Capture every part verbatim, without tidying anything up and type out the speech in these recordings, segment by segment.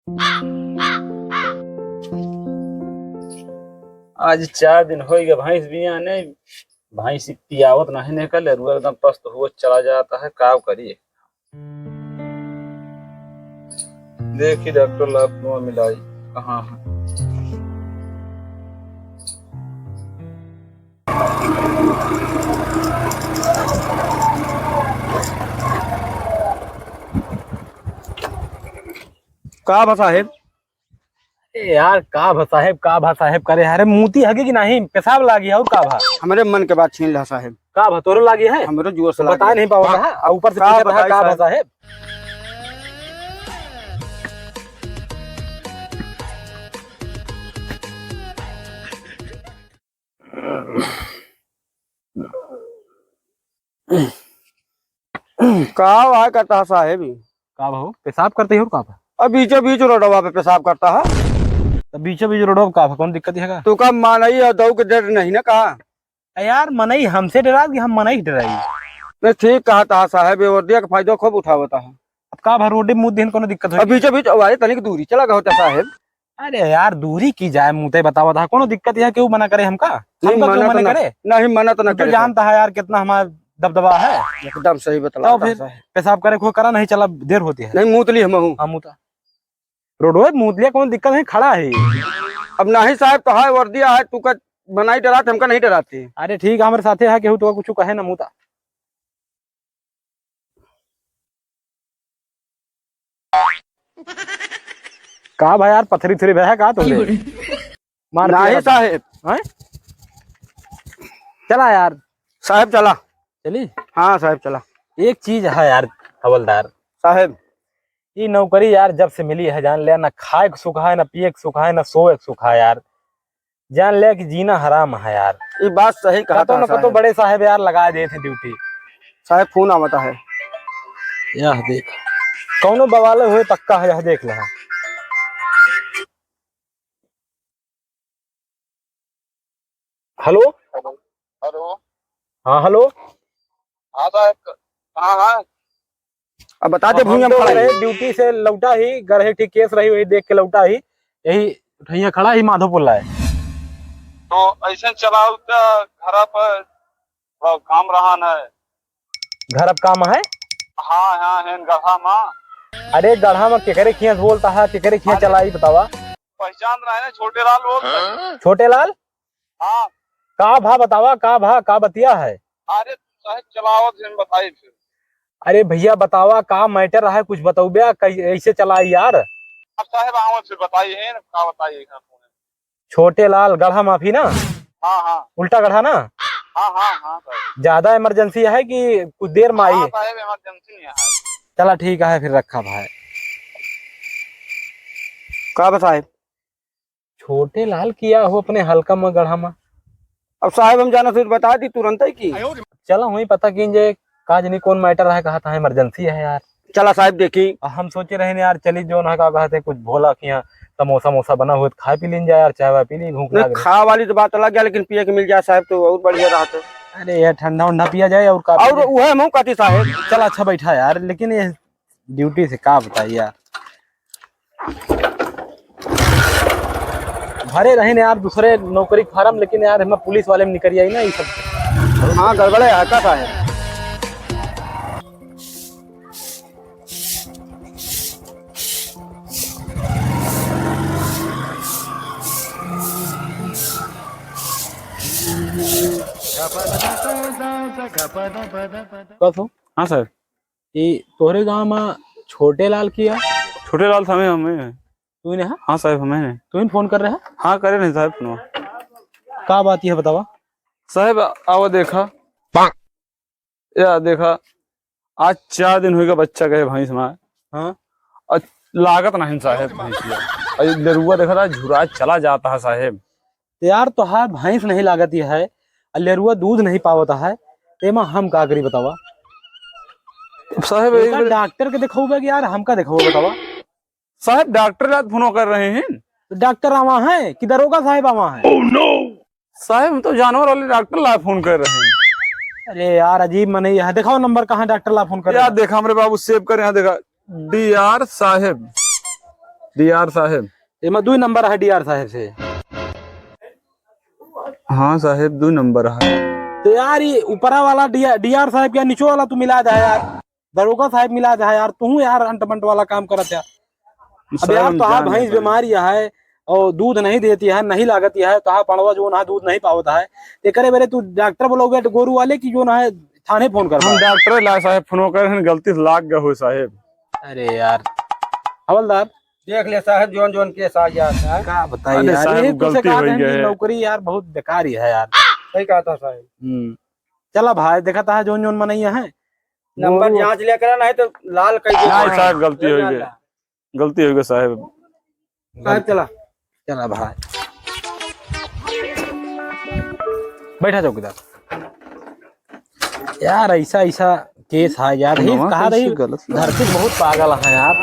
आज चार दिन होइ गए भैंस बियाने, भैंस पियावत नहीं ने का, लेरुआ एकदम पस्त हुआ चला जाता है, का करिए। देखी डॉक्टर लाभ कुआं मिलाई कहाँ है। का भा साहेब? ए यार, का भा साहेब, का भा साहेब करे? अरे मूती हगे कि नहीं, पेशाब लागी है और का भा? हमरे मन के बात छीन ला साहेब। का भा तोरो लागी है? हमरो जुआ से तो लागी बता है। नहीं पावा बा-, था, और ऊपर से का पूछा था, बताई का भा साहेब? साहेब? का वाह करता है साहेब? का भाऊ, पेशाब करते ही और का भा? अब बीचों बीच रोडवा पे पेशाब करता है। तो बीचों बीच रोडवा पे का भा, कौन दिक्कत है का? तू का मानई और दऊ के डर नहीं ना का? ए यार, मनई हमसे डरात कि हम मनई के डराई? नहीं, ठीक कहा था साहेब, ये वर्दिया का फायदा खूब उठावता है। अब का भा रोडे मुँह देहन, कोनो दिक्कत हो? अब बीचों बीच, अरे तनिक दूरी चला गया होता साहेब। अरे यार, दूरी की जाए, मुँह ते बतावा था, कोनो दिक्कत है, केहू मना करे हमका? नहीं, हमका केहू मना तो मना ना करे? नहीं, मना तो ना तू करे। जानता है यार, कितना हमारा दबदबा है। एकदम सही बतला तो रहा फिर साहेब। पेशाब करे को करा नहीं, चला, देर होती है। नहीं, मूत ली हम हूँ। हाँ, मूता। रोडवे मूत लिया, कौन दिक्कत है, खड़ा है। अब नहीं साहेब, तो है वर्दिया है, तू का बनाई डराते, हमका नहीं डराते। अरे ठीक है, हमारे साथे है, केहू तो कुछ कहे ना, मूता। का भाई यार, पथरी थोरी बह है का तुमने? मार नहीं दिया। साहेब। हैं? चला यार। साहेब चला। चली? हाँ साहेब चला। एक चीज है यार हवलदार। साहेब। ई नौकरी यार जब से मिली है, जान ले, ना खाए के सुख है, ना पिए के सुख है, ना सोए के सुख है यार। जान ले कि जीना हराम है यार। ई बात सही कहा कतो था न कतो साहेब। बड़े साहेब यार लगा देत हैं ड्यूटी। साहेब, फोन आवता है। यह देख, कौनो बवाल हुए पक्का है, यह देख ले। हेलो। हेलो। हाँ, हेलो। हाँ साहेब, क-, कहाँ है? अब बता दे, हम भुइयां तो खड़ा रहे है। ड्यूटी से लौटा ही, गरहे ठीक केस रही, वही देख के लौटा ही। यही ठैया खड़ा ही, माधोपुर लाए। तो ऐसे चलाओ तो घर पर थोड़ा काम रहा न। घर अब काम है? हाँ, हाँ, है गढ़ा मा। अरे गढ़ा मा केकरे खिया से बोलता है, केकरे खिया अरे। चलाई बतावा? पहचान रहे ना, छोटे लाल बोलता है। छोटे लाल? हाँ। का भा बतावा, का भा, का बतिया है? अरे साहेब चलावत जन बताई फिर। अरे भैया बतावा का मैटर है, कुछ बतौबे, कै-, कैसे चलाई यार? अब साहेब आवत फिर बताई है, का बताई है, का कौन है? छोटे लाल गढ़ा माफी ना? हाँ, हाँ। उल्टा गढ़ा ना? हाँ, हाँ, हाँ, साहेब। ज्यादा इमरजेंसी है कि कुछ देर में आई? हाँ, साहेब, इमरजेंसी नहीं है। चला ठीक है, फिर रखा भाई। का बा साहेब? छोटे लाल किया हो अपने हल्का में गढ़ा में। अब साहेब हम जाना फिर बता दी तुरंत है कि। चला वही पता कीन जे का जनी कौन मैटर है, कहा था इमरजेंसी है यार। चला साहेब देखी। आ, हम सोचे रहे यार चली जो ना का कहते कुछ भोला किया समोसा मोसा बना हुए तो खा पी लीन जाए यार, चाय वाय पी ली, भूख नहीं, लाग रही। खा वाली तो बात अलग है, लेकिन पिए के मिल जाए साहेब तो और बढ़िया रहत। अरे यार ठंडा उंडा पिया जाए और का और पिए? उहे हम कहती साहेब। चला अच्छा बैठा यार, लेकिन ये ड्यूटी से का बताई यार। भरे रहे यार दूसरे नौकरी के फार्म, लेकिन यार हमें पुलिस वाले में निकल आई ना ये सब। हाँ, गड़बड़ है, हरकत है। बस हो। हाँ सर। ई तोहरे गाँव में छोटे लाल किया? छोटे लाल साहब हमें हैं। तू ही ना? हाँ साहब, हमें हैं। तू ही फोन कर रहा? हाँ, करे नहीं साहब फोन। का बात यह बतावा? साहब, आओ देखा। या देखा, आज चार दिन होइगा बच्चा कहे भैंस में। हाँ। और लागत नहीं साहब भैंसिया। और ये लेरुआ देखा था, झुरा चला जाता है साहब। तो यार, तोहार भैंस नहीं लागत ये है, और लेरुआ दूध नहीं पावत है, तो एमा हम का करी बतावा? साहब, एका एक डॉक्टर के दिखाऊबे कि यार, हमका दिखाऊबे बतावा? साहब, डॉक्टर लात फोन कर रहे हैं। तो डॉक्टर आवा है कि दरोगा साहब आवा है? Oh no! साहब, हम तो जानवर वाले डॉक्टर ला फोन कर रहे हैं। अरे यार, अजीब मने यह दिखाओ नंबर, कहाँ डॉक्टर ला फोन कर रहे यार हैं? देखा, हमरे बाबू सेव कर यहाँ देखा, डी आर साहेब। डीआर साहेब। एमा दुई नंबर है डीआर साहेब से। हाँ साहेब, दुई नंबर है। तो यार, ये ऊपरा वाला डीआर, डीआर साहेब के निचो वाला तू मिला दे यार, दरोगा साहेब मिला दे यार, तू यार अंट बंट वाला काम करत है। अब साहेब, यार, हम तोहार जान भैंस लेते हैं। बीमारी है और दूध नहीं देती है, नहीं लागती है, तोहार पड़वा जौन है दूध नहीं पावत है, एकरे बेरे तू डॉक्टर बुलावे गोरू वाले की जौन है थाने फोन कर हम पाए। डॉक्टर ला साहेब, फोन कर, गलती से लाग गए हो साहेब। अरे यार हवलदार, देख ले साहेब, जौन जौन केस आ जात है। का बताई अरे यार, साहेब, यही तो से गलती कहा हो था गई कि है। नौकरी यार बहुत बेकार ही है यार। सही कहा था साहेब। हम्म। चला भाई, देखा था जौन जौन मनैया है। नंबर वो जांच लिया करा, नहीं तो लाल कर दे। नहीं साहेब, गलती हो गई। गलती हो गई साहेब। साहेब चला। चला भाई। बैठा चौकीदार। यार, ऐसा, ऐसा केस है यार, यही नवा कहा कैसे रही, गलत धरती बहुत पागल है यार।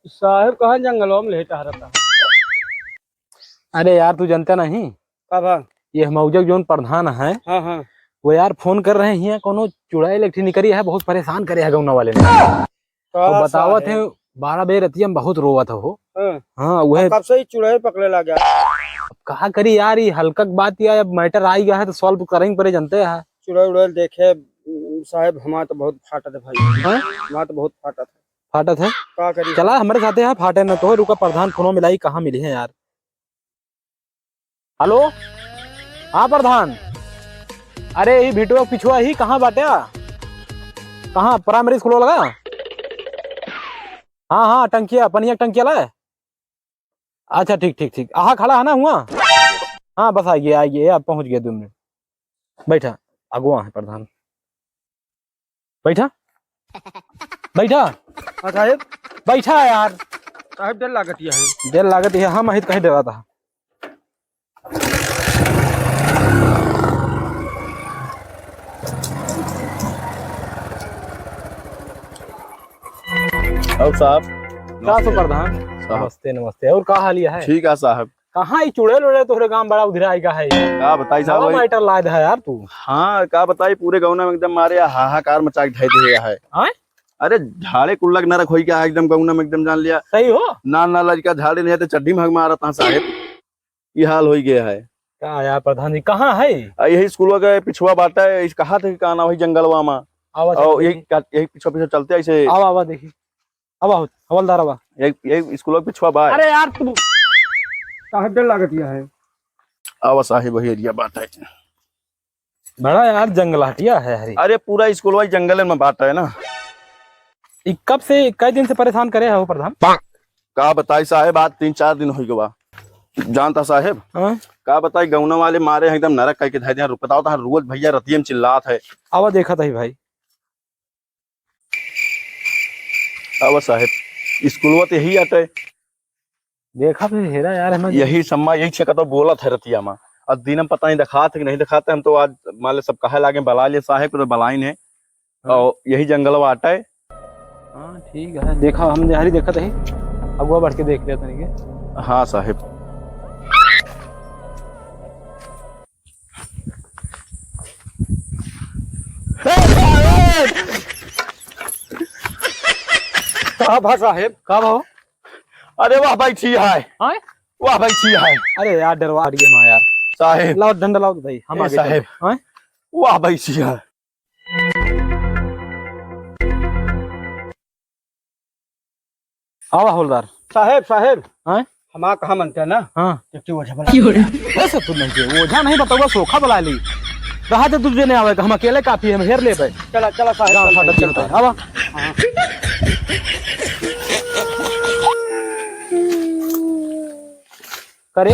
साहेब कहाँ जंगलवा में लेटा रहता? अरे यार, तू जानता नहीं? का भा? ये हमउजक जौन प्रधान है, हाँ, हाँ। वो यार फोन कर रहे हैं, कोनो चुड़ैल एक ठे निकरी है, बहुत परेशान करे है गौना वाले ने। का और बतावत साहेब? है, बारह बजे रतिया में बहुत रोवत हो। हाँ। हाँ, वह हम कब से ही चुड़ैल पकड़े लगा। अब कहा करी यार, ये हल्का बात या अब मैटर आ गया है तो सॉल्व करेंगे परे, जानते हैं। चुड़ैल उड़ैल देखे, उम, साहेब, हमार तो बहुत फाटत है भाई। हाँ? हमार तो बहुत फाटत है। फाटत है? का करी? चला हमारे साथे है, फाटे न तो, रुका प्रधान फोनो मिलाई, कहाँ मिली है यार। हेलो, हाँ प्रधान, अरे यही भिटुआ पिछुआ ही कहाँ बाट्या? कहाँ प्राइमरी स्कूल लगा? हाँ हाँ, टंकिया, पनिया टंकिया ला। अच्छा ठीक ठीक ठीक, आहा खड़ा है ना हुआ? हाँ बस आइए आइए, अब पहुँच गया दो मिनट। बैठा, अगुआ है प्रधान। बैठा, बैठा। हाँ साहेब। बैठा यार। साहेब डर लागत यह है। डर लागत यह, हम अहित कहीं डरा था। और साहब, का नमस्ते। प्रधान? साहब। नमस्ते, नमस्ते। और का हाल है? ठीक है साहब। कहाँ ई चुड़ैल उड़ैल तोहरे गाँव बड़ा उधिरा आइगा है? का बताई साहब, नवा वही मैटर लाद है यार तू। हाँ, का बताई, पूरे गौना में एकदम मारे हाहाकार मचा के धइ दिहे है। आय? अरे, झाड़े कुल्लक नरक होई का है एकदम गौना में, एकदम जान लिया। सही हो? ना, ना, लड़का झाड़े नहीं आते, चड्डी में हग मारत हाँ साहेब। ई हाल होई गया है। का यार प्रधान जी, कहाँ है? आ, यही स्कूल के पिछुआ बाटा है, इस कहा थे कि का नाम है जंगलवा में। आवा और चलते यही हैं। का, यही पिछुआ, पिछुआ चलते ऐसे। आवा, आवा देखी। आवा हो, हवलदार आवा। यही, यही स्कूल के पिछुआ बा है। अरे यार तू। साहब डर लागत यह है। आवा साहेब, वही एरिया बाटा है। बड़ा यार जंगलाटिया है हरी। अरे पूरा स्कूल वही जंगल में बाटा है ना। ई कब से, कई दिन से परेशान करे हो प्रधान? का बताई साहेब, आज तीन चार दिन होई गवा। जानता साहेब, हाँ? का बताई, गौना वाले मारे हैं एकदम नरक करके धइ दिया। रुक, बताओ तो, रोज भैया रतिये में चिल्लात है। आवा देखा था ही भाई। आवा साहेब, स्कूलवा तो यही आटे। देखा फिर हेरा यार, हमें यही सम्मा यही छे का तो बोलत है रतिया में। अब दिन में पता नहीं दिखात है कि नहीं दिखात है, हम तो आज मान ले सब कहे लागे बला ले साहेब को तो बलाइन है। हाँ। और यही जंगलवा आटा है। हाँ, ठीक है, देखा, हम देहारी देखत ही, अगुआ बढ़ के देख लिया तनी के। हाँ साहेब। का भा साहेब? का भा हो? अरे वाह भाई, छी है। हाँ? वाह भाई, छी है। अरे यार, डरवा रही है माँ यार। साहेब। लाओ डंडा लाओ तो भाई, हम ए आगे साहेब। चलते हैं। हाँ? वाह भाई, छी है। आवा हवलदार। साहेब, साहेब। हाँ? हमार कहा मनते हैं ना? हाँ। एक ठे ओझा बला। ऐसे तू नहीं के, ओझा नहीं बताऊंगा, सोखा बला ली। रहा तो तुझे नहीं आवेगा, हम अकेले काफी हैं, हम हेर ले भाई। चला, चला साहेब, गाँव चलते फाटा हैं, चलता है, चलते हैं। आवा। हाँ। करे?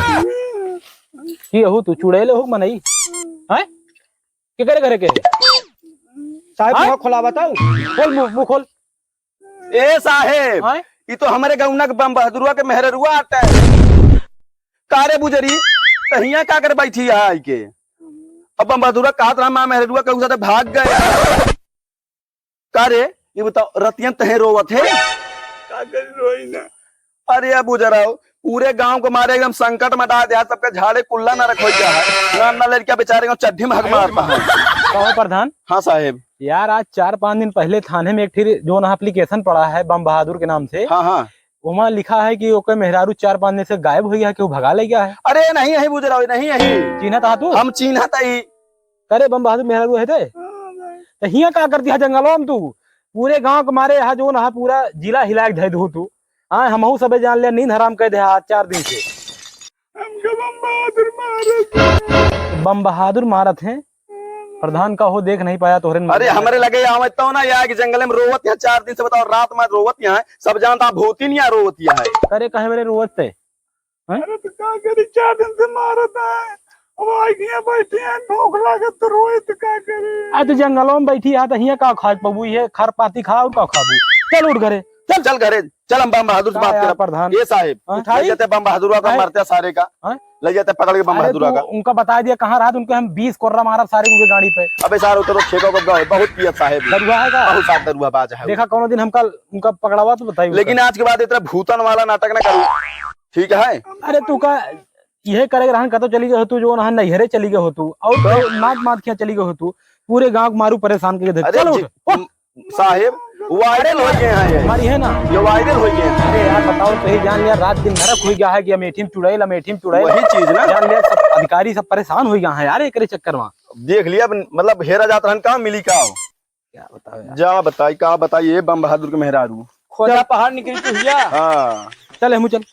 की हो तू, चुड़ैल हो मनई? हैं? के करे घरे के? साहेब, हाँ? मुँह खोला बताओ। खोल मुँह, मुँह खोल। ए साहेब, हाँ? ई तो हमरे गौना के बम बहादुरवा के मेहररुआ आटे। का रे बुजरी, त हियाँ का करे बैठी है आई के? अब बम बहादुरवा कहत रहा, माँ मेहररुआ कहूँ साथे भाग गए। का रे, ये बताओ, रतियन तहे रोवत है? का करी, रोई ना। अरे बुजराव, पूरे गांव को मारे एकदम संकट में डाल दिया, सबके झाड़े कुल्ला ना रखो क्या है, ना ना लड़कियां बेचारे को चड्ढी में हक मारता है। कहो प्रधान। हाँ साहेब। यार, आज चार पाँच दिन पहले थाने में एक ठे जो ना application पड़ा है बम बहादुर के नाम से। हाँ, हाँ। वहाँ लिखा है कि ओके मेहरारू चार पाँच दिन से गायब हो गया है, केहू भगा ले गया है। अरे नहीं, नहीं बुजराव, नहीं, नहीं। चिन्हत हा तू? हम चिन्हत ही। करे बम बहादुर मेहरारू है ते? हाँ भाई। तो हियाँ का करती है जंगलों में तू? पूरे गांव के मारे यहाँ जो ना पूरा जिला हिला के धै दू तू। हाँ, हमहू सबे जान लिया, नींद हराम कर दे आज चार दिन से। हमके बम बहादुर मारत हैं। बम बहादुर मारत हैं? प्रधान का हो, देख नहीं पाया तोहरे अरे, मारे। हमरे लगे आवे तो ना, यहाँ के जंगल में रोवत यहाँ चार दिन से, बताओ, रात में रोवत यहाँ है, सब जानता भूतिन यहाँ रोवत यहाँ है। करे कहे मेरे रोवत ते? हैं? अरे तो का करी, चार दिन से मारत है, अब आई हियाँ बैठी है, भूख लागत तो रोए तो का करी। आ तो जंगलों में बैठी है तो हियाँ का खा पबू, ये खर पाती खा और का खाबू? चल उठ घरे, चल। चल घरे, चल, हम बम बहादुर से का बात यार करब। प्रधान? ए साहेब, हाँ? उठाई? ले जाते बम बहादुरवा का, हैं? मारते सारे का। हाँ? ले जाते पकड़ के बम अरे बहादुरवा तू का। उनका बता दिया कहाँ रहत, उनके हम बीस कोर्रा मारब सारे उनके गाड़ी पे। अबे सार उतरो, ठेका को गाँव बहुत पियत साहेब। दरुआ है का? बहुत साफ दरुआ बाज है। देखा कौनो दिन हमका उनका पकड़ावा तो बताई लेकिन उनका। आज के बाद इतना भूतन वाला नाटक ना करू, ठीक है? अरे तू का यह करे के रहन का तो चली गए हो तू, जो ना नैहरे चली गए हो तू, और तो? तो मात मात क्या चली गए हो तू, पूरे गांव को मारू परेशान के दे। अरे चल जी, उठ, उठ। साहेब, viral हो गए हैं ये। हमारी है ना? ये viral हो गए हैं। अरे यार, बताओ तो ही जान लिया, रात दिन नरक हो गया है कि अमेठी में चुड़ैल, अमेठी में चुड़ैल। वही चीज ना। जान लिया, सब अधिकारी सब परेशान हो गया है यार, एकरे चक्कर में। देख लिया, अब मतलब हेरा जात रहन, का मिली का हो? क्या बताओ यार। जा बताई, का बताई, ये बम बहादुर के मेहरारू। खोजा पहाड़ निकली तू हिया। हाँ। चल, हमू चल।